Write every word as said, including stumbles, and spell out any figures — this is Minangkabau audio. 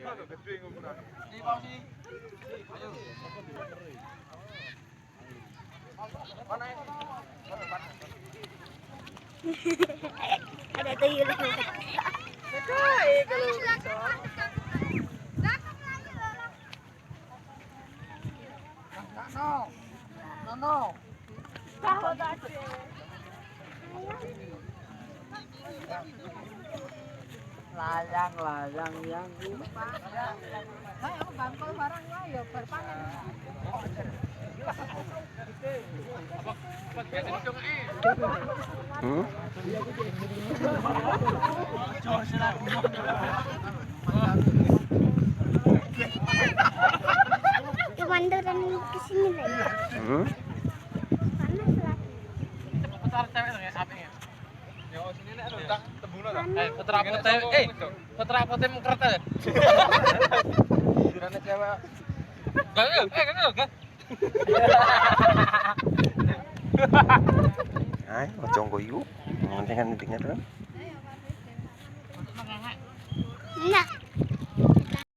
Ada tuyul lewat. Layang, layang yang ini. Hmm? Pemanduran ke sini lagi. Hmm? Panas lah. Putar cewek tu, ya, sampingnya. Eh, putar apa teh? Eh, putar apa teh mau kereta? Gak, gak, eh, gak, gak. Ai, macam koyo. Jangan dengar kan? Nah.